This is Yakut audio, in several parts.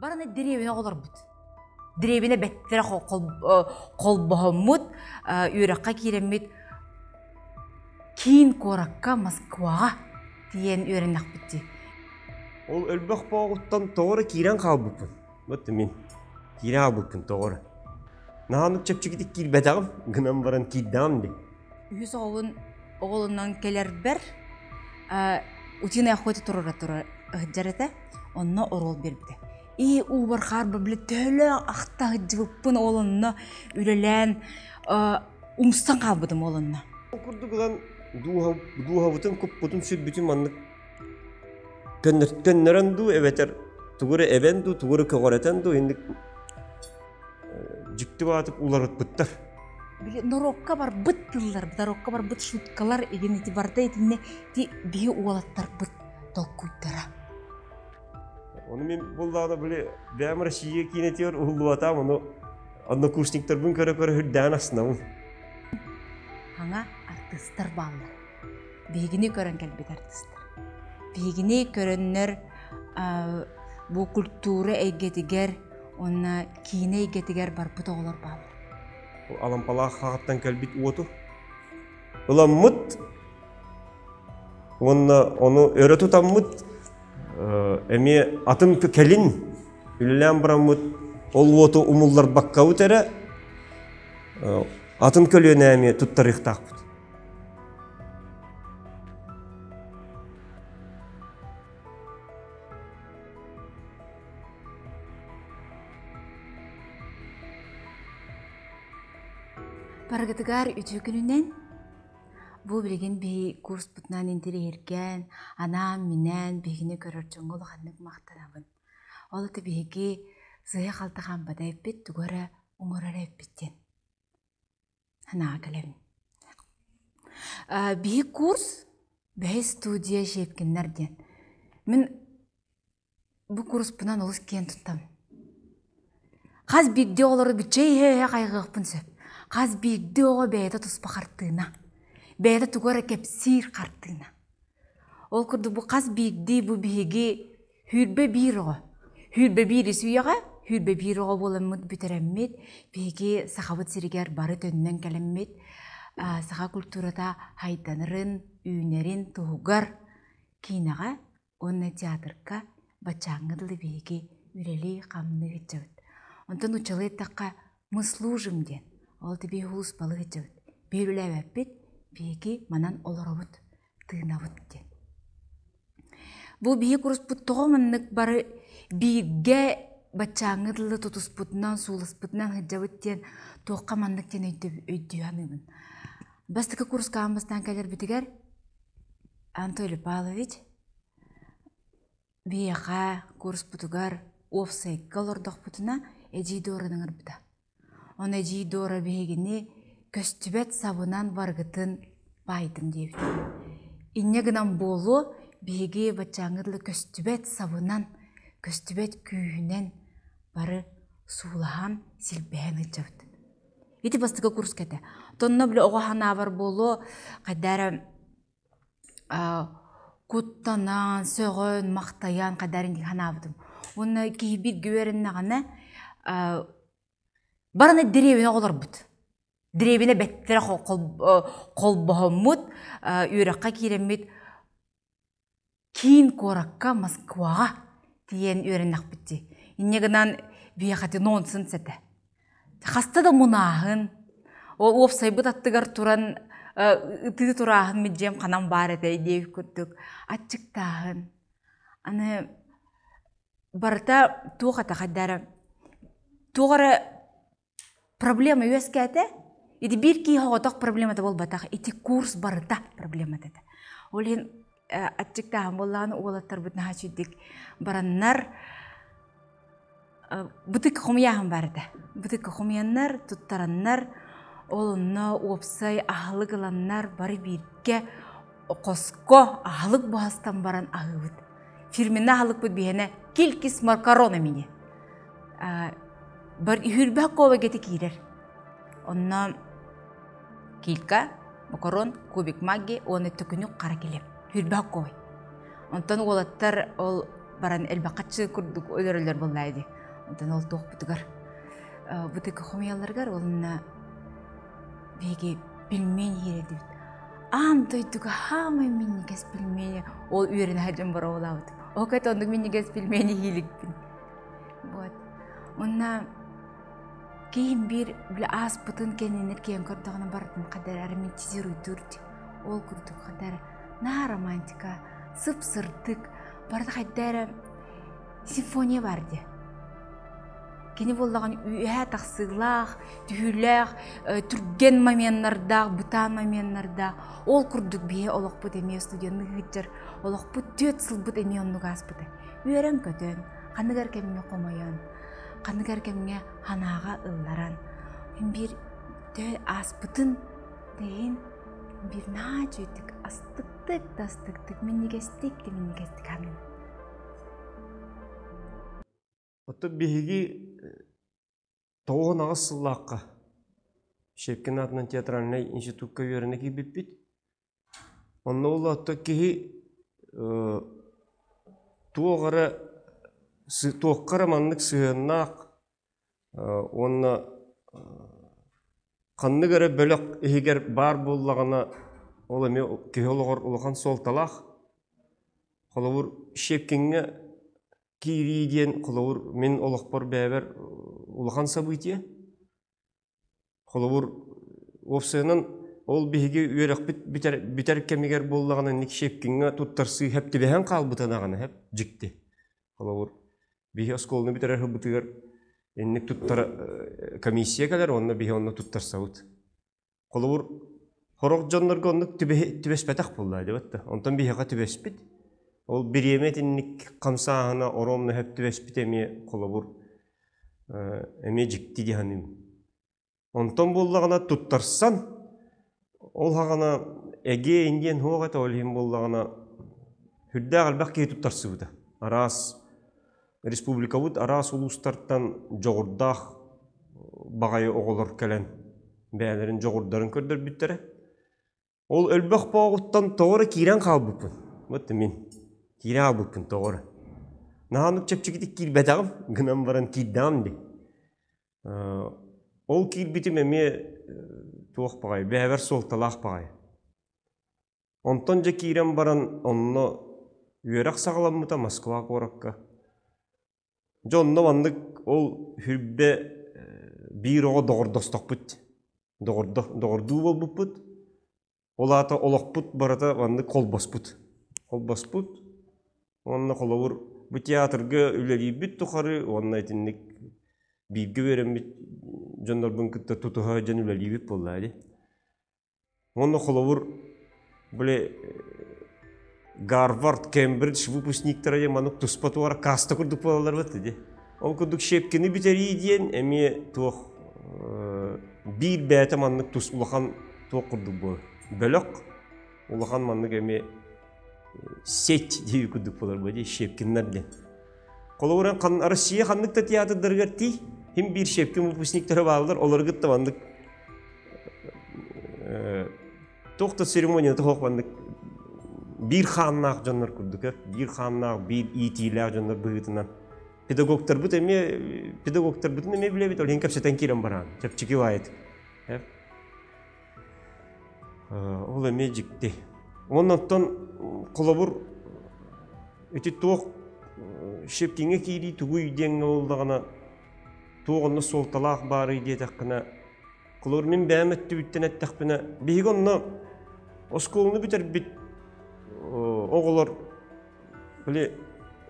Бараны дэриэбинэ оҕолорбут. Дэриэбинэ бэттэрэ холбоһоммут, үөрэххэ киирэммит киин куоракка Москваҕа тиийэн үөрэннэхпит дии. Ол өлбөх бооҕуттан тоҕо эрэ киирэн хаалбыппын. Вот мин киирэн хаалбыппын тоҕо эрэ. Наһаа чэпчэкитик киирбэтэҕим, гынан баран киирдэҕим дии. Үһүс оҕобун оҕолонон кэлэрбэр утиная охота туруора тура сылдьар этэ. Онно оруол биэрбитэ. И уубар хаарба били төһөлөөх ахта сылдьыбыппын ол онно үлэлээн умсан хаалбытым ол онно. Ол курдук ылан дууһабытын, куппутун, сүрбүтүн маннык көннөрөн дуу эбэтэр тугу эрэ эбэн дуу, тугу эрэ көҕүрэтэн дуу инник дьикти баатык уларыппыттар. Били норуокка барбыт тыллар, норуокка барбыт шуткалар игин ити барда итиннэ ити биһи уолаттарбыт толкуйдара. Ону мин буллаҕына били бэйэм Россия киинэтигэр уһуллубатаам, ону однокурсниктарбын көрө-көрө үрдээн астынабын. Хаҥа артыыстар бааллар. Биһигини көрөн кэлбит артыыстар. Биһигини көрөннөр бу культура эйгэтигэр уонна киинэ эйгэтигэр барбыт оҕолор бааллар. Алампалаах хаҕыттан кэлбит уоту ыламмыт уонна ону өрө тутаммыт эмиэ атын кэлин үлэлээн бараммыт ол уоту умулларбаккабыт эрэ атын көлүөнэ эмиэ туттарыахтаахпыт. Барыгытыгар үтүө күнүнэн бу билигин биһи курспутунан интэриэһиргээн, анаан-минээн биһигини көрөр дьоҥҥо улаханнык махтанабын. Ол аты биһиги сыыһа-халты хаампата эппит, тугу эрэ оҥорор эппит диэн санааҕа кэлэбин. Биһи курс бэһис студия Щепкиннэр диэн. Мин бу курспунан олус киэн туттабын. Хас биирдии оҕолору бүччэй иһэ-иһэ хайҕыахпын сөп. Хас биирдии оҕо бэйэтэ туспа хартыына. Бэйэтэ тугу эрэ кэпсиир хартыына. Ол курдук бу хас биирдии бу биһиги 21 оҕо. 21 үйэҕэ 21 оҕо буоламмыт бүтэрэммит, биһиги Сахабыт сиригэр бары төннөн кэлэммит, саха культурата хайданарын, үүнэрин туһугар киинэҕэ уонна театрга баччааҥҥа дылы биһиги үлэлии-хамныы сылдьабыт. Онтон нууччалыы эттэххэ мы служим диэн. Ол биһиги улууспалыы сылдьабыт. Биһиги үлэлээбэппит, биһиги манан олоробут, тыынабыт диэн. Бу биһиги курспут тоҕо маннык бары бииргэ баччааҥҥа дылы тутуспутунан, сууласпытынан сылдьабыт диэн туохха маннык диэн өйдүү саныыбын. Бастакы курска аан бастаан кэлэрбитигэр Анатолий Павлович биһиэхэ курспутугар уопсайга олордохпутуна эдьиий Дораны ыҥырбыта. Ону эдьиий Дора биһигини көстүбэт сабынан барыгытын баайдым диэбитэ. Инньэ гынан буолуо биһиги баччааҥҥа дылы көстүбэт сабынан, көстүбэт күүһүнэн бары суулаһан, силбэһэн сылдьабыт. Ити бастакы курска этэ. Тонно били оҕо санаабар буолуо хайда эрэ куттанан, сөҕөн, махтайан хайда эрэ санаабытым. Уонна киһи бииргэ үөрэннэҕинэ бараны дэриэбинэ оҕолорбут. Дэриэбинэ бэттэрэ холбоһоммут, үөрэххэ киирэммит киин куоракка Москваҕа тиийэн үөрэннэхпит дии. Инньэ гынан биһиэхэ ити нонсенс этэ. Хаста да мунааһын, ол уопсайбыт аттыгар туран ытыы турааһын мин дьиэм ханан баар этэй диэбит курдук аччыктааһын. Аны барыта туох этэ хайда эрэ туох эрэ Проблема үөскээтэ. Ити биир киһи оҕотох проблемата буолбатах, ити курс барыта проблемата этэ. Ол иһин аччыктааһын буоллаҕына уолаттарбыт наһаа үчүгдүк бараннар бытык хомуйааһын баар этэ. Бытыкка хомуйаннар, туттараннар, ол онно уопсай аһылык ыланнар бары бииргэ хоско аһылык буһастан баран аһыыбыт. Фирменный аһылыкпыт биһиэнэ килькис макарона мини. Бар үһүрбэх куобагети киирэр. Онно килька, макарон, кубик магги уонна төкүнүк хара килиэп. Хүрбэх куобай. Онтон уолаттар ол баран элбэх хаччы курдук өлөрөлөр буоллаа дии. Онтон ол туохпутугар бытыка хомуйалларыгар уонна биһиги пельмень иһэр этибит. Аан дойдуга хаамай минньигэс пельмени ол үөрэнэ сылдьан боруобалаабыт. Ол кэт оннук минньигэс пельмени иһииликпин. Вот. Уонна киһим биир бile ааспытын кэннинэр киэн көрдөҕүнэ барытын хадара романтизируйдуур дии. Ол курдук хадара наһаа романтика, сып-сырдык, барыта хайда эрэ симфония бар дии. Кини буоллаҕын үөһээ тахсыылаах, түһүүлээх, түргэн моменнардаах, бытаан моменнардаах. Ол курдук биһи олохпут эмиэ студеннык сылдьар олохпут түөрт сылбыт эмиэ оннук ааспыта. Үөрэн-көтөн, ханнык эрэ кэмҥэ хомойон, ханнык эрэ кэмҥэ санааҕа ылларан, биир төһө ааспытын да иһин биир наһаа үчүгэйдик астыктык да астыктык, минньигэстик да минньигэстик саныыбын. Оттон биһиги 98 сыллаахха Щепкин аатынан театральнай институкка үөрэнэ киирбиппит. Онно ол киһи туох эрэ туохха эрэ маннык сыһыаннаах уонна ханнык эрэ бөлөх иһигэр баар буоллаҕына ол эмиэ киһи олоҕор улахан суолталаах. Холобур, Щепкиҥҥэ киирии диэн холобур мин олохпор бэйэбэр улахан событие. Холобур, уопсайынан ол биһиги үөрэхпит бүтэр, бүтэр кэмигэр буоллаҕына инник Щепкиҥҥэ туттарсыы хэп түбэһэн хаалбыта даҕаны хэп дьикти. Холобур, биһи оскуоланы бүтэрэр сылбытыгар инник туттара комиссия кэлэр уонна биһи онно туттарсабыт. Холобур, сорох дьоннорго оннук түбэспэтэх буолла дебет да. Онтон биһиэхэ түбэспит. Ол бириэмэ итинник хамсааһына оруомна сөп түбэспит эмиэ холобур эмиэ дьикти дии саныыбын. Онтон буоллаҕына туттарсан ол хаҕана эгиэ диэн суох этэ ол иһин буоллаҕына сүрдээх элбэх киһи туттарсыбыта. Араас республикабыт араас улуустартан дьоҕурдаах баҕайы оҕолор кэлэн бэйэлэрин дьоҕурдарын көрдөрбүттэрэ. Ол өлбөх бооҕуттан тоҕо эрэ киирэн хаалбыппын. Вот мин киирэн хаалбыппын тоҕо эрэ. Наһаа чэпчэкитик киирбэтэҕим, гынан баран киирдэҕим дии. Ол киирбитим эмиэ туох баҕайы, бэйэбэр суолталаах баҕайы. Онтон дьэ киирэн баран онно үөрэх саҕаламмыта Москва куоракка. Дьэ онно маннык ол хүрбэ биир оҕо доҕордостохпут доҕордо доҕордуу буолбуппут. Ол аата олохпут барыта маннык холбоспут. Холбоспут уонна холобур бу театрга үлэлиирбит тухары уонна итинник бииргэ үөрэммит дьоннорбун кытта тутуһа дьон үлэлиибит буоллаа дии. Уонна холобур, били Гарвард, Кембридж выпускниктара диэн маннык туспа туора каста курдук буолаллар быт дии. Ол курдук Щепкини бүтэрии диэн эмиэ туох биир бэйэтэ маннык тус улахан туох курдук буолар. Бөлөх улахан маннык эмиэ сеть диир курдук буолар бу дии Щепкиннар диэн. Холобура Россия ханнык да театрдарыгар тиий, хим биир Щепкин выпускниктара бааллар, олору кытта маннык туох да церемонията суох маннык биир хааннаах дьоннор курдук биир хааннаах биир иитиилээх дьоннор быһыытынан педагогтарбыт эмиэ педагогтарбытын эмиэ билэбит ол иһин кэпсэтэн киирэн бараан чэпчэки баайыт ол эмиэ дьикти уонна оттон холобур ити туох Щепкиҥҥэ киирии тугуй диэҥҥэ буоллаҕына туох онно суолталаах баарый диэтэххинэ Холобур, мин бэйэм өттүбүттэн эттэхпинэ, биһиги онно оскуоланы бүтэрбит оҕолор били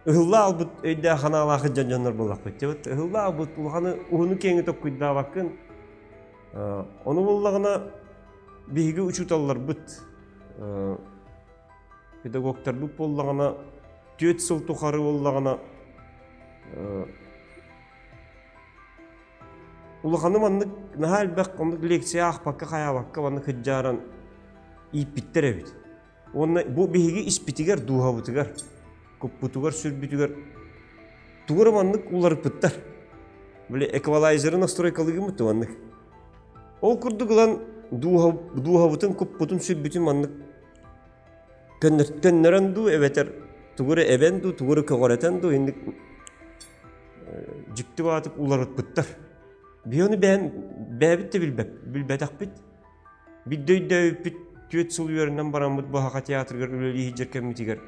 ыһылла албыт өйдөөх санаалаах дьон дьоннор буоллахпыт. Дьэ, ыһылла албыт улаханы уһуну киэҥи токкуйдаабаккын. Ону буллаҕына биһиги учууталларбыт педагогтарбыт буоллаҕына түөрт сыл тухары буоллаҕына Улаханы маннык наһаа элбэх оннук лекция аахпакка хайаабакка маннык сыдьааран ииппиттэр эбит. Уонна бу биһиги испитигэр, дууһабытыгар, куппутугар, сүрбүтүгэр тугу эрэ маннык уларыппыттар. Били эквалайзеры настройкалыгыммыт маннык. Ол курдук ылан дууһабытын, куппутун, сүрбүтүн маннык көннөрөн дуу эбэтэр Тугу эрэ эбэн дуу, тугу эрэ көҕүрэтэн дуу, инник дьикти баҕатык уларыппыттар. Биһи ону бэйэм бэйэбит да билбэт, билбэтэхпит. Биирдэ өйдөөбүппүт түөрт сыл үөрэнэн бараммыт бу Саха театрыгар үлэлии сылдьар кэммитигэр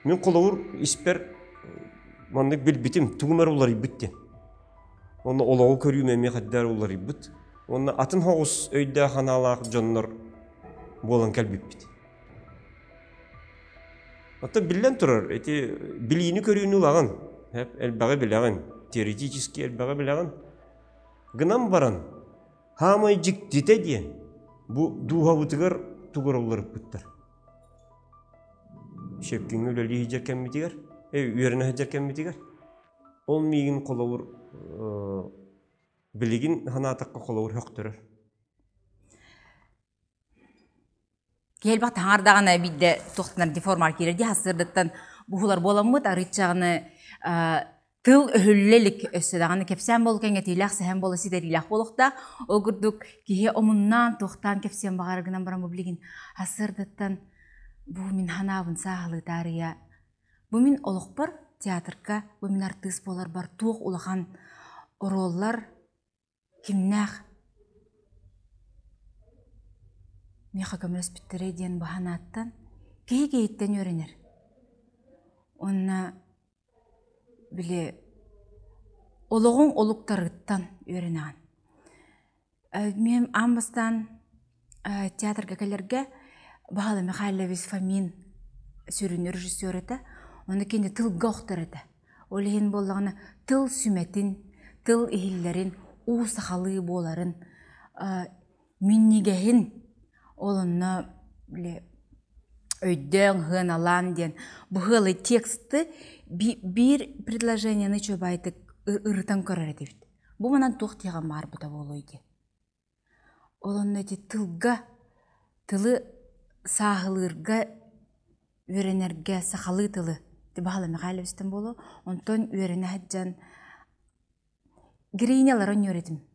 мин холобур испэр маннык билбитим, тугум эрэ уларыйбыт диэн. Уонна олоҕу көрүүм эмиэ хайдах эрэ уларыйбыт. Уонна атын соҕус өйдөөх-санаалаах дьоннор буолан кэлбиппит. Оттон биллэн турар, ити билиини-көрүүнү ылаҕын, элбэҕи билэҕин, теоретически элбэҕи билэҕин. Гынан баран, хаамай дьиктитэ диэн, бу дууһабытыгар тугу эрэ уларыппыттар. Щепкиҥҥэ үлэлии сылдьар кэммитигэр, үөрэнэ сылдьар кэммитигэр, ол миигин холобур билигин санаатахха холобур сөхтөрөр. Киһи элбэх таҥардаҕына биирдэ туохтанар деформар киирэр дии сарсыардаттан буһулар буоламмыт арыыччаҕыны тыл өһүллэ илик өссө даҕаны кэпсээн буолу кэҥэтиилээх сэһэн буола ситэриилээх буолуохтаах. Ол курдук киһи омуннаан туохтаан кэпсиэн баҕарар гынан баран бу билигин сарсыардаттан бу мин санаабын сааһылыы таарыйа бу мин олохпор театрга бу мин артыыс буоларбар туох улахан оруоллар Кимнээх миэхэ көмөлөспүттэрэй диэн баһанааттан киһи киһиттэн үөрэнэр. Уонна били олоҕуҥ олуктарыттан үөрэнэҕин. Мин аан бастаан театрга кэлэргэ Баһылай Михайлович Фомин сүрүн режиссер этэ. Ону кини тылга охтор этэ. Ол иһин буоллаҕына тыл сүмэтин, тыл иһиллэрин, уу сахалыы буоларын, минньигэһин ол онно били өйдөөн, сыаналаан диэн бу сыалай тексты биир предложениены үчүгэйдик ырытан көрөр этибит. Бу манан туох диэҕин баҕарбыта буолуой диэн. Ол онно ити тылга, тылы сааһылыырга үөрэнэргэ сахалыы тылы Баһылай Михайловичтан буолуо, онтон үөрэнэ сылдьан героинялары оонньуур этим.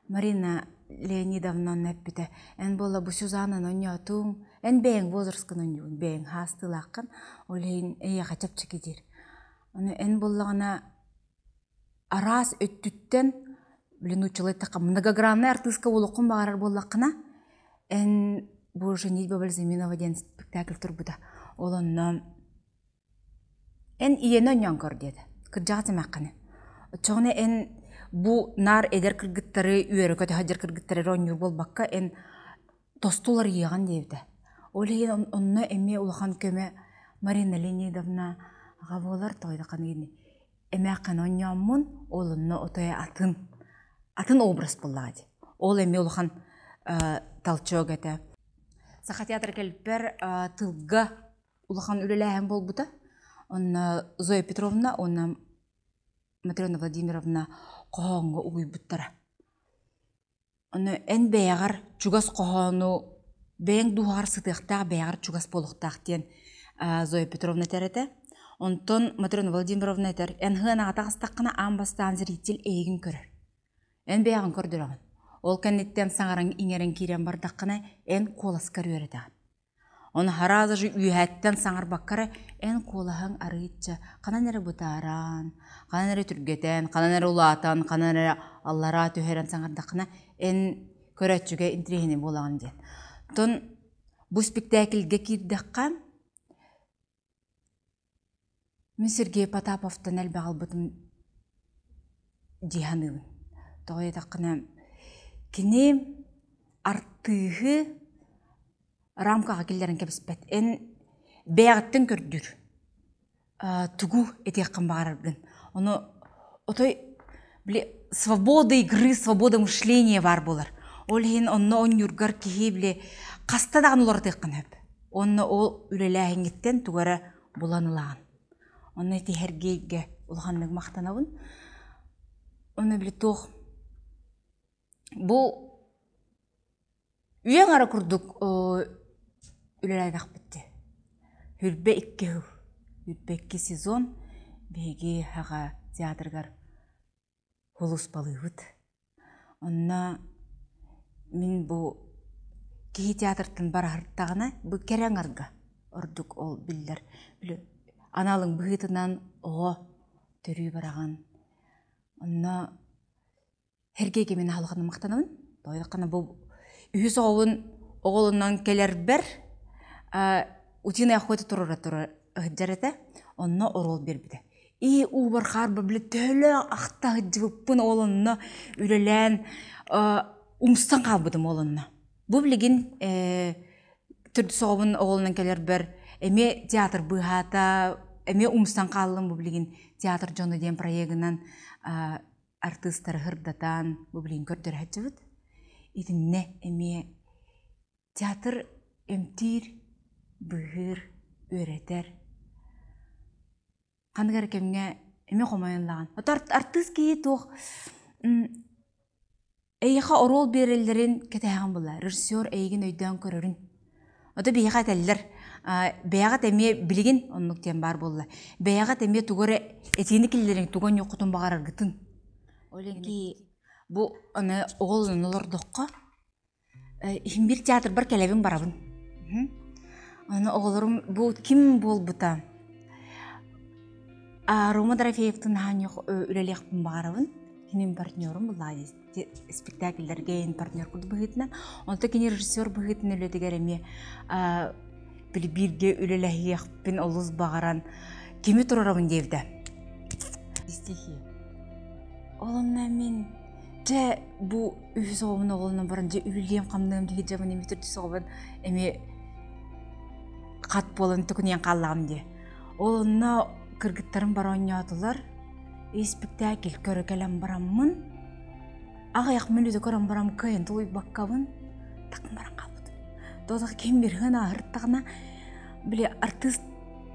Марина Леонидовна онно эппитэ: «Эн буолла бу Сюзаннаны оонньоотуҥ, эн бэйэҥ возрасткын оонньуугун, бэйэҥ хаастыылааххын, ол иһин эйиэхэ чэпчэки» диир. Ону эн буоллаҕына араас өттүттэн блин нууччалыы эттэххэ многограннай артыыска буолуоххун баҕарар буоллаххына эн бу Женитьба Бальзаминова диэн спектакль турбута ол онно эн ийэни оонньоон көр диэтэ кырдьаҕас эмээххини оччоҕуна эн бу наар эдэр кыргыттары үөрэ көтө сылдьар кыргыттары эрэ оонньуур буолбакка эн тосту уларыйыаҕын диэбитэ ол иһин онно эмиэ улахан көмө Марина Леонидовна аҕа буолар тоҕо эмээххин оонньооммун ол онно отой атын атын образ буоллаҕа дии ол эмиэ улахан толчок этэ Саха театра кэлбэр тылга улахан үлэлээһин буолбута онно Зоя Петровна уонна Матрена Владимировна хоһооҥҥо угуйбуттара Ону эн бэйэҕэр чугас хоһоону бэйэҥ дууһаҕар сытыахтаах, бэйэҕэр чугас буолуохтаах диэн Зоя Петровна этэр этэ. Онтон Матрена Владимировна этэр, эн сыанаҕа таҕыстаххына аан бастаан зритель эйигин көрөр. Эн бэйэҕин көрдөрөҕүн. Ол кэнниттэн саҥаран иҥэрэн киирэн бардаххына, эн куоласкар үөрэтэҕин. Ону сразу же үөһэттэн саҥарбакка эрэ эн куолаһыҥ арыычча ханан эрэ бытааран, ханан эрэ түргэтэн, ханан эрэ улаатан, ханан эрэ аллараа түһэрэн саҥардаххына эн көрөөччүгэ интириэһинэй буолаҕын диэн. Оттон бу спектакльгэ киирдэххэ Мин Сергей Потаповтан элбэҕи ылбытым дии саныыбын. Тоҕо диэтэххинэ, кини артыыһы рамкаҕа киллэрэн кэбиспэт. Эн бэйэҕиттэн көрдүүр тугу этиэххин баҕараргын. Ону отой били свобода игры, свобода мышления баар буолар. Ол иһин онно оонньуургар киһи били хаста даҕаны уларытыаххын сөп. Уонна ол үлэлээһиҥҥиттэн тугу эрэ булан ылаҕын. Онно ити Сергейгэ улаханнык махтанабын. Онно били туох бу үйэ аҥара курдук үлэлээтэхпит дии. Хүрбэ икки сыл, хүрбэ икки сезон биһиги Саха театрыгар Сулууспалыыбыт. Онно мин бу киһи театртан бараһыртаҕына бу кэрэ аҥарга ордук ол биллэр. Били Аналыҥ быһыытынан оҕо төрүү бараҕын. Онно Сергейгэ мин аһылыканы махтанабын. Тоойдоххуна бу үһүс оҕобун оҕолонон кэлэрбэр утиная охота туруора тура сылдьар этэ. Онно оруол биэрбитэ. И уубар хаарба били төһөлөөх ахта сылдьыбыппын ол онно үлэлээн умсан хаалбытым ол онно. Бу билигин төрдүс оҕобун оҕолонон кэлэрбэр эмиэ театр быыһаата, эмиэ умсан хааллым бу билигин театр дьоно диэн проегынан артыыстары сырдатан бу билигин көрдөрө сылдьабыт. Итиннэ эмиэ театр эмтиир, быыһыыр, үөрэтэр. Ханнык эрэ кэмҥэ эмиэ хомойон ылаҕын. Артыыс киһи туох Эйиэхэ оруол биэрэллэрин кэтэһэҕин буолла, режиссер эйигин өйдөөн көрөрүн. Ото биһиэхэ этэллэр, бэйэҕит эмиэ билигин оннук диэн баар буолла. Бэйэҕит эмиэ тугу эрэ этиини киллэриҥ, тугу оҥоруоххутун баҕараргытын. Ол иһин киһи бу аны оҕолонон олордоххо, иһин биир театрбар кэлэбин барабын. Аны оҕолорум бу ким буолбута Рома Дорофеевтын наһаа үлэлиэхпин баҕарабын. Киним партнерум Владис спектакльлэргэ эн партнер курдук быһыытынан. Онто кини режиссер быһыытынан үлэтигэр эмиэ били бииргэ үлэлэһиэхпин олус баҕаран кими туруорабын диэбитэ. Стихи. Ол онно мин дьэ бу үһүс оҕобун оҕолонон баран дьэ үлэлиэм-хамныам дии дьабын эмиэ төрдүс оҕобун эмиэ хат буолан төкүнүйэн хааллаҕым дии. Ол онно кыргыттарым бары оонньоотулар. Испиктээкил көрө кэлэн бараммын, аҕыйах мүнүүтэ көрөн баран кыайан тулуйбаккабын такын баран хаалбытым. Тоҕо ким бирһын ааһыртаҕына, били артыыс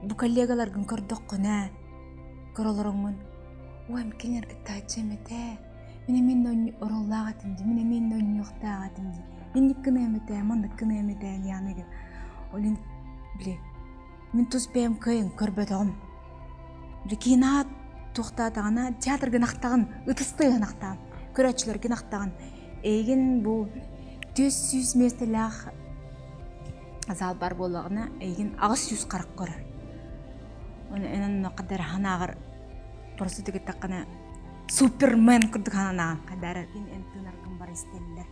бу коллегаларгын көрдөххүнэ, көрө олороҥҥун, ой кинилэргэ тааччым этэ, мин эмиэ оруоллаах этим дии, мин эмиэ оонньуохтаах этим дии, инник гыныам этэ, маннык гыныам этэ диэн Ол иһин били Мин тус бэйэм кыайан көрбөтөҕүм. Киинэҕэ туохтаатаҕына театргын ахтаҕын, ытыс тыаһын ахтаҕын, көрөөччүлэргин ахтаҕын. Эйигин бу 400 миэстэлээх зал бар буоллаҕына, эйигин 800 харах көрөр. Оны эн онно хадара ханаҕар просто тигиттэххинэ супермен курдук хананаҕын хадара эн эн тыынаргын бары истэллэр.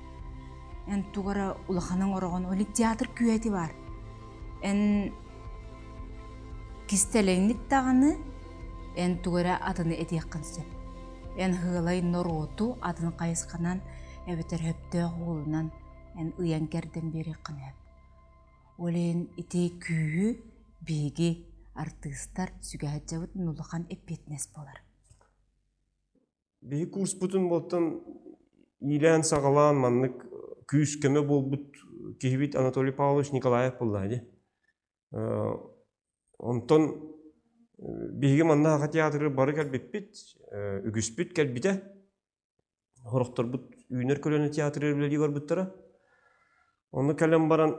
Эн тугу эрэ улаханыҥ ороҕун, ол театр күөти бар. Эн кистэлэҥник даҕаны эн тугу эрэ атыны этиэххин сөп. Эн сыалай норуоту атын хайысханан эбэтэр сөптөөх уолунан эн ыйан-кэрдэн биэриэххин сөп. Ол иһин ити күүһү биһиги артыыстар сүгэ сылдьабыт улахан эппиэтинэс буолар. Биһи курспутун буолтан иилээн-саҕалаан маннык күүс-көмө буолбут киһибит Анатолий Павлович Николаев буолла дии. Онтон биһиги манна Саха театры бары кэлбиппит, үгүспүт кэлбитэ. Сорохторбут үүнэр көлүөнэ театрыгар үлэлии барбыттара. Ону кэлэн баран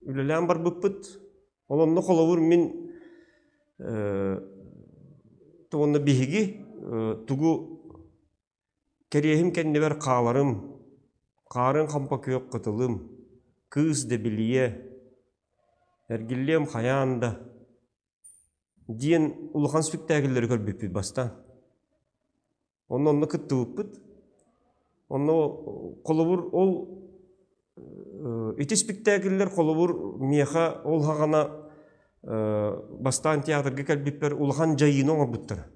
үлэлээн барбыппыт. Ол онно холобур мин уонна биһиги тугу кэриэһим кэннибэр хааларым, хаарын хампа күөх кытылым, кыыс дэбилийэ, эргиллиэм хайаан да диэн улахан спектакльлэри көрбүппүт бастаан. Онно онно кыттыбыппыт. Онно холобур ол ити спектакльлэр холобур миэхэ ол хаҕана бастаан театрга кэлбиппэр улахан дьайыыны оҥорбуттара.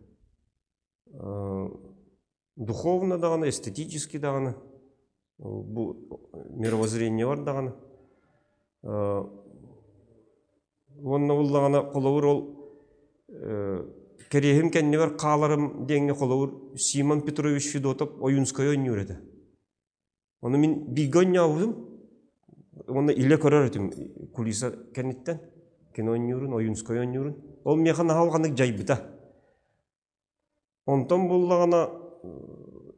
Духовно даҕаны, эстетически даҕаны, бу мировоззрение бар даҕаны. Уонна буллаҕына холобур ол кэриэһим кэннибэр хааларым диэҥҥэ холобур Симон Петрович Федотов Ойуунскай оонньуур этэ. Ону мин бииргэ оонньообутум уонна илэ көрөр этим кулиса кэнниттэн кино оонньуурун, Ойуунскай оонньуурун. Ол миэхэ наһаа улаханнык дьайбыта. Онтон буллаҕына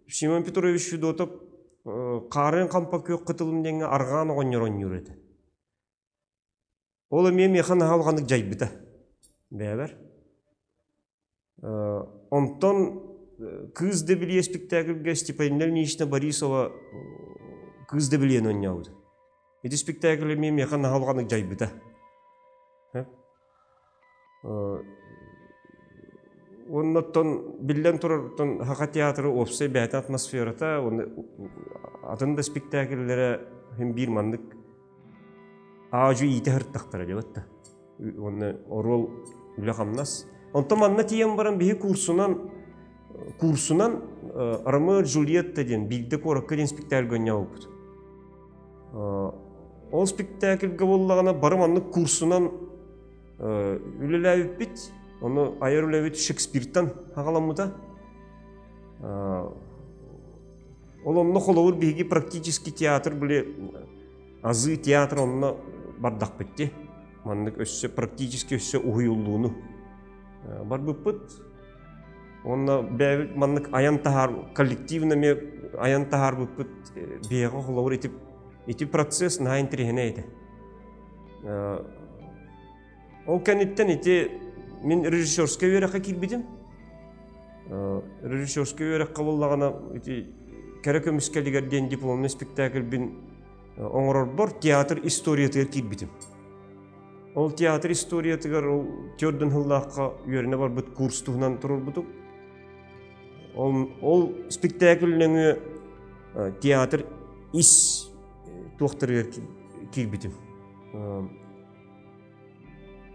Симон Петрович Федотов Хаарын хампа күөх кытылым диэҥҥэ арҕаан оҕонньор оонньуур этэ. Ол эмиэ миэхэ наһаа улаханнык дьайбыта. Бэйэбэр. Онтон Кыыс Дэбилийэ спектакльга Степанина Ильинична Борисова Кыыс Дэбилийэни оонньообута. Ити спектакль эмиэ миэхэ наһаа улаханнык дьайбыта. Оннуттан биллэн турар Саха театры уопсай бэйэтин атмосферата, атын да спектакльлэрэ син биир маннык аадьу иитэ сырыттахтара диэбит да. Уонна оруол үлэ-хамнас. Онтон манна тиийэн баран биһи курсунан курсунан Ромео Джульетта диэн биирдэ куоракка диэн спектакльга оонньообуппут. Ол спектакльга буоллаҕына бары маннык курсунан үлэлээбиппит. Ону айар үлэбит Шекспиртан аҕаламмыта. Ол онно холобур биһиги практически театр били азы театр онно бардахпыт дии. Маннык өссө практически өссө уһуйуллууну барбыппыт. Онно бэйэбит маннык айан таһаар коллективно эмиэ айан таһаарбыппыт биһиэхэ холобур ити ити процесс наһаа интэриэһинэй этэ. Ол кэнниттэн ити мин режиссерскай үөрэххэ киирбитим. Режиссерскай үөрэххэ буоллаҕына ити Кэрэ көмүскэлигэр диэн дипломный спектакльбин оҥорорбор театр историятыгар киирбитим. Ол театр историятыгар ол төрдүн сыллаахха үөрэнэ барбыт курс туһунан туруорбутум. Ол, ол спектакль нөҥүө театр ис туохтарыгар киирбитим.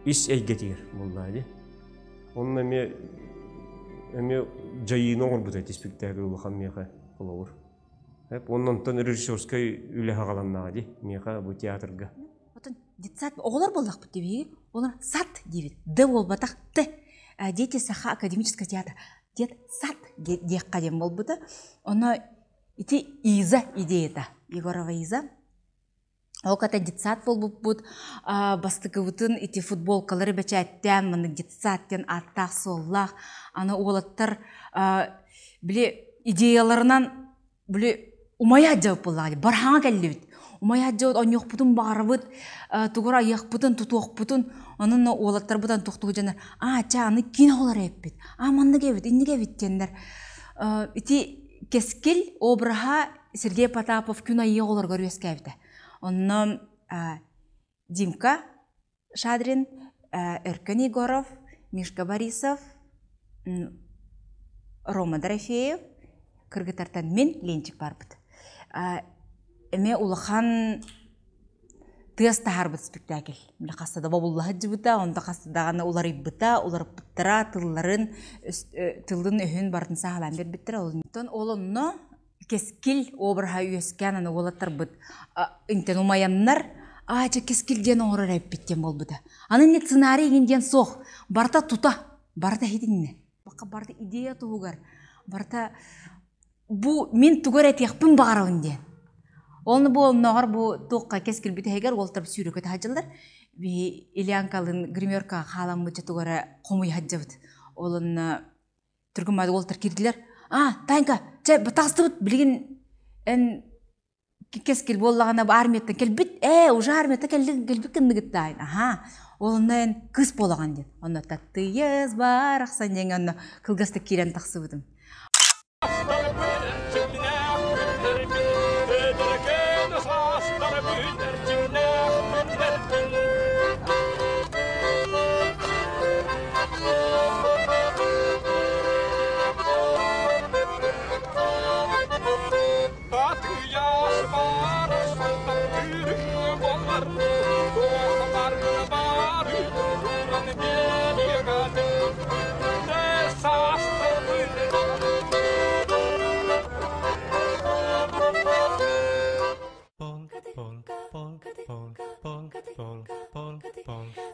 Ис эйгэтигэр буоллаа дии. Онно эмиэ эмиэ дьайыыны оҥорбута ити спектакль улахан миэхэ холобур. Оннонтон режиссерскай үлэ хаҕаланнаҕа дии миэхэ бу театрга. Отон детсад оҕолор буоллахпыт дии Олор сад диибит. Д буолбатах Т. Дети Саха академического театра. Дет сад диэххэ диэн буолбута. Оно ити Иза идеята. Егорова Иза. Ол ката детсад буолбуппут бастакыбытын ити футболкалары бэчээттээн маннык детсад диэн ааттаах-суоллаах аны уолаттар били идеяларынан били умайа дьабыт буоллаҕа бархаҥа кэллибит умайа дьабыт онньуохпутун баҕарабыт тугу айыахпытын тутуохпутун онон уолаттарбытан тохтуу дьоннор аа ча аны киин оҕолор эппит аа маннык эбит инник эбит диэннэр ити кэскил обраһа Сергей Потапов күн айыы оҕолоругар үөскээбитэ. Онно Димка Шадрин, Өркөн Егоров, Мишка Борисов, Рома Дорофеев, кыргыттартан мин Ленчик барбыт. Эмиэ улахан тыас таһаарбыт спектакль. Хаста да бобулла сылдьыбыта, онто хаста даҕаны уларыйбыта, уларыппыттара, тылларын, тылын өһүн барытын сааһылаан биэрбиттэрэ. Онтон ол онно кэскил обраһа үөскээн аны уолаттарбыт интэн умайаннар аа чэ кэскил диэн оҥорор эппит диэн буолбута. Аны инник сценарий игин диэн суох. Барыта тута, барыта иһитиннэ. Бакка барыта идея туһугар, барыта бу мин тугу эрэ этиэхпин баҕарабын диэн. Оны бу оннооҕор бу туохха кэскилбит иһигэр уолтар сүүрүкэ таһадьылар. Биһи Ильянкалын гримеркаҕа хааламмыт тугу эрэ хомуйа сылдьабыт. Ол онно Түргэн уолаттар киирдилэр. А, Танька, чэ, таҕыстыбыт, билигин эн кэскил буоллаҕына армияттан кэлбит, ээ, уже армияттан кэлли кэлбит гынныгыт таайын, аһаа, ол онно эн кыыс буолаҕын диэн. Онно таттыйыс барахсан диэҥҥэ онно кылгастык киирэн тахсыбытым.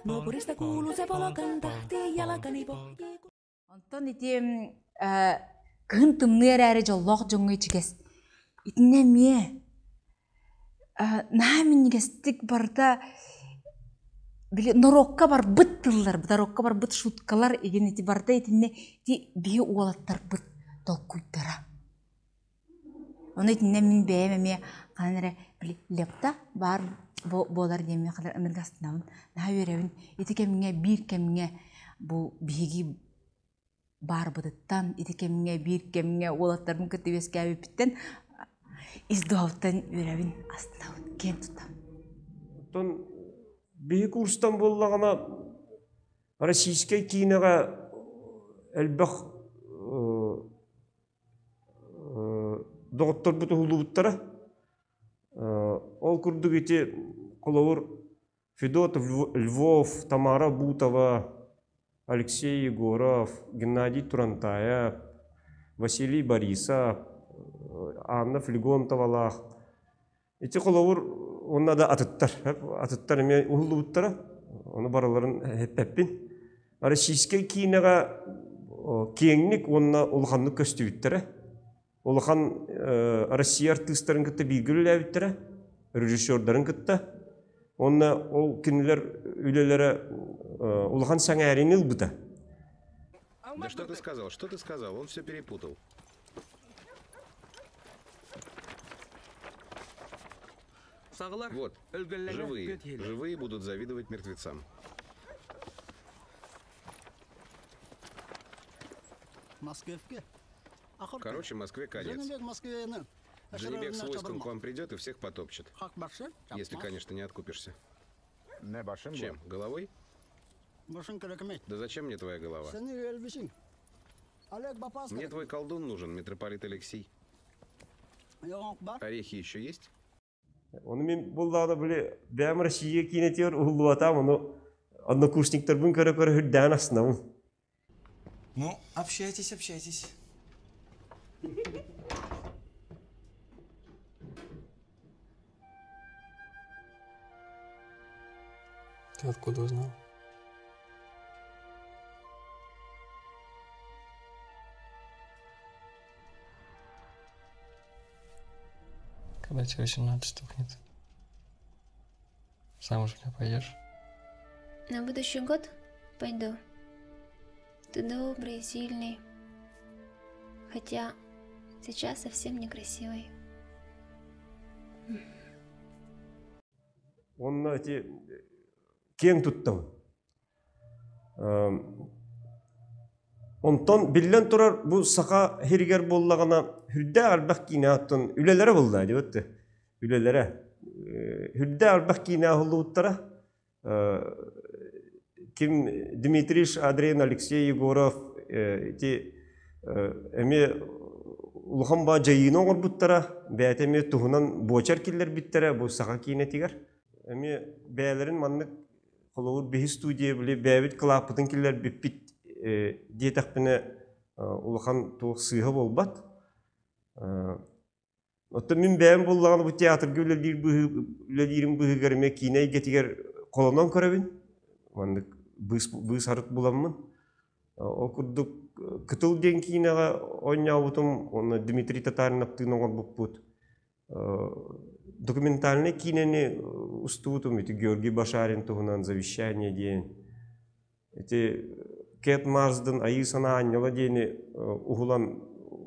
Naapurista kuuluu se polokan tahti jalkani pohjii. Онтон ити кыһын тымныы эрээри дьоллоох дьоҥҥо ичигэс. Итиннэ эмиэ наһаа минньигэстик барыта били норуокка барбыт тыллар, норуокка барбыт шуткалар игин ити барыта итиннэ ити биһи уолаттарбыт толкуйдара. Ону итиннэ мин бэйэм эмиэ ханан эрэ били лепта баар буолар диэммин ханан ынырык астынабын, наһаа үөрэбин. Ити кэмҥэ биир кэмҥэ бу биһиги баарбытыттан, ити кэмҥэ биир кэмҥэ уолаттарбын кытта үөскээбиппиттэн ис дууһабыттан үөрэбин, астынабын, киэн туттабын. Оттон биһи курстан буоллаҕына российскай киинэҕэ Элбэх доҕотторбут уһуллубуттара. Ол курдук ити холобур Федот Львов, Тамара Бутова, Алексей Егоров, Геннадий Турантаев, Василий Борисов, Анна Флегонтовалаах. Ити холобур уонна да атыттар. Атыттар эмиэ уһуллубуттара. Ону барыларын эппэппин. Российскай киинэҕэ киэҥник уонна улаханнык көстүбүттэрэ. Улахан Россия артыыстарын кытта бииргэ үлэлээбиттэрэ, режиссердарын кытта. Уонна ол кинилэр үлэлэрэ улахан сэҥээриини ылбыта. Да что ты сказал? Что ты сказал? Он все перепутал. Вот, живые, живые будут завидовать мертвецам. Короче, Москве конец. Джанибек с войском к вам придет и всех потопчет. Если, конечно, не откупишься. Чем? Головой? Да зачем мне твоя голова? Мне твой колдун нужен, митрополит Алексей. Орехи еще есть? Ону мин буллаҕына били бэйэм Россия киинэтигэр уһуллубатаам, ону однокурсниктарбын көрө-көрө үрдээн астынабын. Ну, общайтесь, общайтесь. Ты откуда узнал? Когда тебе 18 стукнет, замуж меня пойдешь? На будущий год пойду. Ты добрый, сильный. Хотя сейчас совсем некрасивый. Онно ити киэҥ туттабын. Онтон биллэн турар бу саха сиригэр буоллаҕына сүрдээх элбэх киинэ оттон үлэлэрэ буолла диэбит үлэлэрэ сүрдээх элбэх киинэ оһоллубуттара ким Дмитрий Адриан Алексей Егоров ити эмиэ улахан баа дьайыыны оҥорбуттара бэйэтэ эмиэ туһунан буочар киллэрбиттэрэ бу саха киинэтигэр эмиэ бэйэлэрин маннык Холобур, биһи студия били бэйэбит кылааппытын киллэрбиппит диэтэхпинэ улахан туох сыыһа буолбат. Оттон мин бэйэм буллаҕына бу театрга үлэлиир үлэлиирим быыһыгар эмиэ киинэ эйгэтигэр холонон көрөбүн. Маннык быыс арыт буламмын. Ол курдук Кытыл диэн киинэҕэ оонньообутум уонна Дмитрий Татариновтыын оҥорбуппут. Документальнай киинэни устубутум ити Георгий Башарин туһунан «Завещание» диэн. Ити Кэт Марсден «Айыы санаа аанньала» диэни уһулан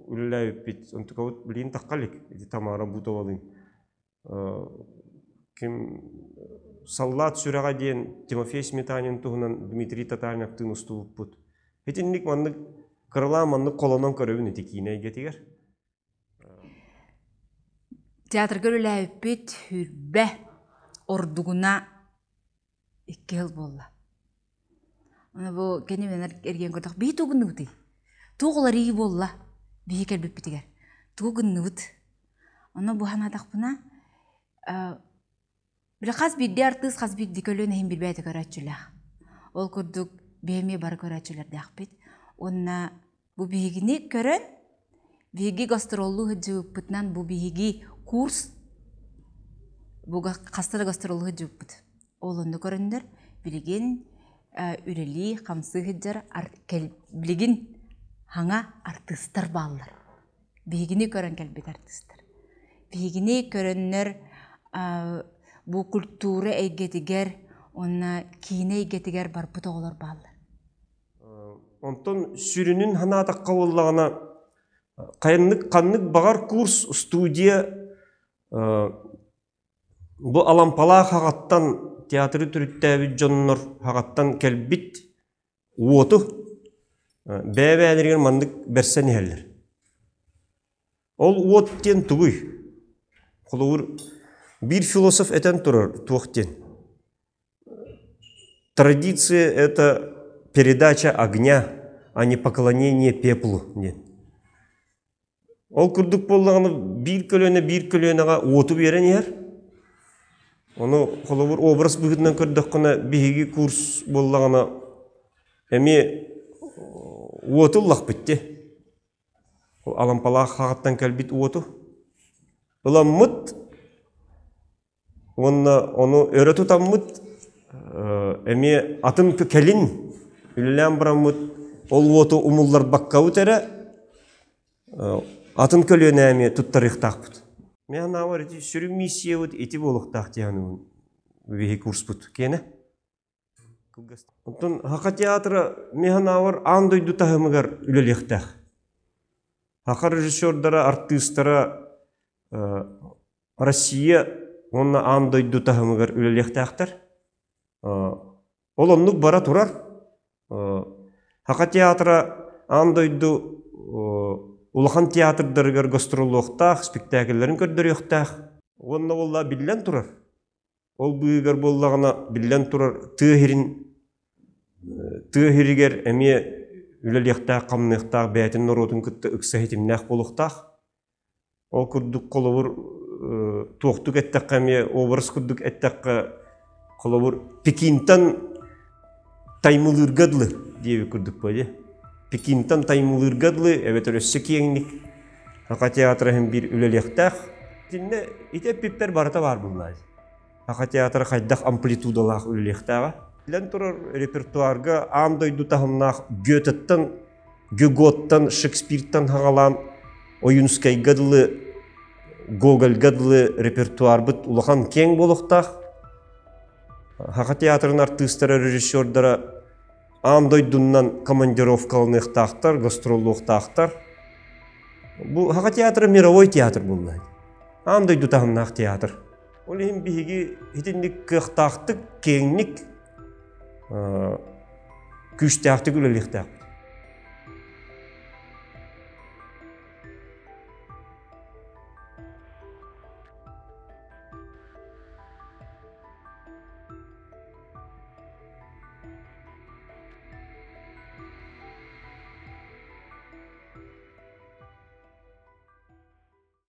үлэлээбиппит. Онтукабыт билигин тахха илик ити Тамара Бутовалыын. Ким «Саллаат сүрэҕэ» диэн Тимофей Сметанин туһунан Дмитрий Татариновтыын устубуппут. Итинник маннык кыралаан маннык холонон көрөбүн ити киинэ эйгэтигэр. Театрга үлэлээбиппит сүүрбэ ордугуна икки сыл буолла. Аны бу кэннибинэн эргийэн көрдөх биһи тугу гынныбытый? Туох уларыйыы буолла биһи кэлбиппитигэр? Тугу гынныбыт? Ону бу санаатахпына Били хас биирдии артыыс хас биирдии көлүөнэ иһин билбэт көрөөччүлээх. Ол курдук биһи эмиэ бары көрөөччүлэрдээхпит. Уонна бу биһигини көрөн, биһиги гастроллуу сылдьыбыппытынан бу биһиги курс бу хаста да гастроллуу сылдьыбыппыт. Ол онно көрөннөр билигин үлэлии, хамсыы сылдьар билигин хаҥа артыыстар бааллар. Биһигини көрөн кэлбит артыыстар. Биһигини көрөннөр бу культура эйгэтигэр уонна киинэ эйгэтигэр барбыт оҕолор бааллар. Онтон сүрүнүн санаатахха буоллаҕына, ханнык ханнык баҕар курс, студия бу Алампалаах аҕаттан театры төрүттээбит дьоннор аҕаттан кэлбит уоту бэйэ-бэйэлэригэр маннык бэрсэн иһэллэр. Ол уот диэн тугуй? Холобур, биир философ этэн турар туох диэн. Традиция – это передача огня а не поклонение пеплу диэн. Ол курдук буоллаҕына биир көлүөнэ биир көлүөнэҕэ уоту биэрэн иһэр. Ону холобур образ быһыытынан көрдөххүнэ биһиги курс буоллаҕына эмиэ уоту ыллахпыт дии. Ол Алампалаах хаҕыттан кэлбит уоту ыламмыт уонна ону өрө тутаммыт эмиэ атын кэлин үлэлээн бараммыт ол уоту умулларбаккабыт эрэ атын көлүөнэ эмиэ туттарыахтаахпыт. Мин санаабар ити сүрүн миссиябыт ити буолуохтаах диэн биһи курспут киэнэ. Оттон Саха театра мин санаабар аан дойду таһымыгар үлэлиэхтээх. Саха режиссердара, артыыстара Россия уонна аан дойду таһымыгар үлэлиэхтээхтэр. Ол оннук бара турар. Саха театра аан дойду улахан театрдарыгар гастроллуохтаах, спектакльлэрин көрдөрүөхтээх. Уонна буолла биллэн турар. Ол быыһыгар буоллаҕына биллэн турар тыа сирин тыа сиригэр эмиэ үлэлиэхтээх, хамныахтаах, бэйэтин норуотун кытта ыкса ситимнээх буолуохтаах. Ол курдук холобур туохтук эттэххэ эмиэ образ курдук эттэххэ холобур Пекинтан Таймылыырга дылы диэбит курдук буолуо. Пекинтан Таймылыырга дылы эбэтэр өссө киэҥник Саха театра иһин биир үлэлиэхтээх. Итиннэ ити эппиппэр барыта баар буоллаа. Саха театра хайдах амплитудалаах үлэлиэхтээҕэ. Билэн турар репертуарга аан дойду таһымнаах Гётеттан Гюготтан, Шекспиртан хаҕалаан Ойуунскайга дылы, Гогольга дылы репертуарбыт улахан киэҥ буолуохтаах. Саха театрын артыыстара, режиссердара аан дойдунан командировкаланыахтаахтар, гастроллуохтаахтар. Бу Саха театра мировой театр буолла. Аан дойду таһымнаах театр. Ол иһин биһиги итинник кыахтаахтык, киэҥник, күүстээхтик үлэлиэхтээхпит.